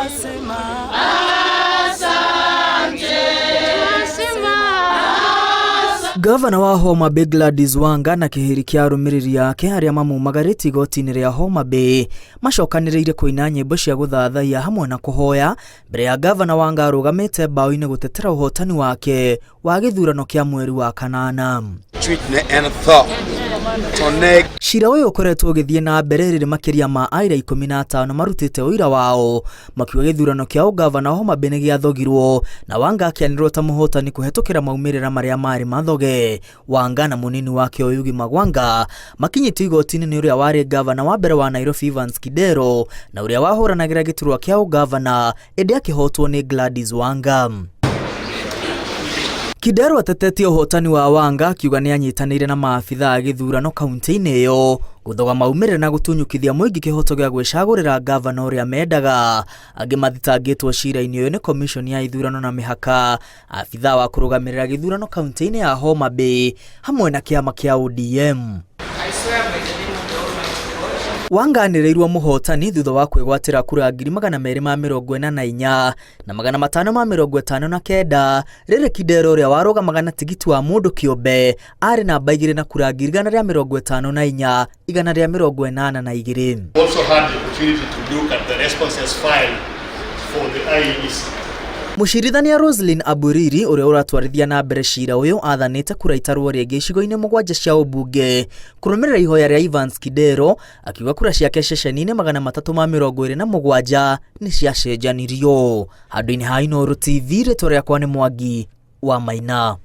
Twasema asante. Twasema. Gavana wa Homa Bay Gladys Wanga na kĩhĩri kĩa arũmĩrĩri ake arĩa mamumagarĩtie igoti-inĩ rĩa Homa Bay macokanĩrĩire kũina nyĩmbo cia gũthathaiya hamwe na kũhoya mbere ya gavana Wanga arũgamĩte mbaũ-inĩ gũtetera ũhotani wake wa gĩthurano kĩa mweri wa kanana. Cira ũyũ ũkoretwo ũgĩthiĩ na mbere rĩrĩ makĩria ma aira 15 marutĩte ũira wao makiuga gĩthurano kĩa ũgavana wa Homa Bay nĩ gĩathogirwo na Wanga akĩanĩrĩrwo ta mũhotani kũhetũkĩra maumĩrĩra marĩa marĩ mathoge. Wanga na mũnini wake Oyugi Magwanga makinyĩtio igoti-inĩ nĩ ũrĩa warĩ gavana wa mbere wa Nairobi Evans Kidero na ũrĩa wahũranagĩra gĩturwa kĩa ũgavana ĩndĩ akĩhotwo nĩ Gladys Wanga. Kidero atetetie ũhotani wa Wanga akiuga nĩ anyitanĩire na maabitha a gĩthurano kaunti-inĩ ĩyo gũthoga maumĩrĩra na gũtunyũkithia mũingĩ kĩhoto gĩa gwĩcagũrĩra gavana ũrĩa mendaga. Angĩ mathitangĩtwo cira-inĩ ũyũ nĩ komishoni ya ithurano na mĩhaka, abitha wa kũrũgamĩrĩra gĩthurano kaunti-inĩ ya Homa Bay hamwe na kĩama kĩa ODM. Wanga anĩrĩirwo mũhotani thutha wa kwĩgwatĩra kura 244,559 rĩrĩ Kidero ũrĩa warũgamaga na tigiti wa mũndũ kĩũmbe arĩ namba 2 na kura 154,182. Also had the opportunity to look at the responses filed for the IEBC. Mũcirithania Roselyn Aburiri ũrĩa ũratwarithia na mbere cira ũyũ athanĩte kura itarwo rĩngĩ icigo-inĩ 7 cia ũmbunge kũrũmĩrĩra ihoya rĩa Evans Kidero akiuga kura ciake ceceni-inĩ 327 nĩ ciacenjanirio. Handũ-inĩ ha Inooro TV rĩtwa rĩakwa nĩ Mwangi wa Maina.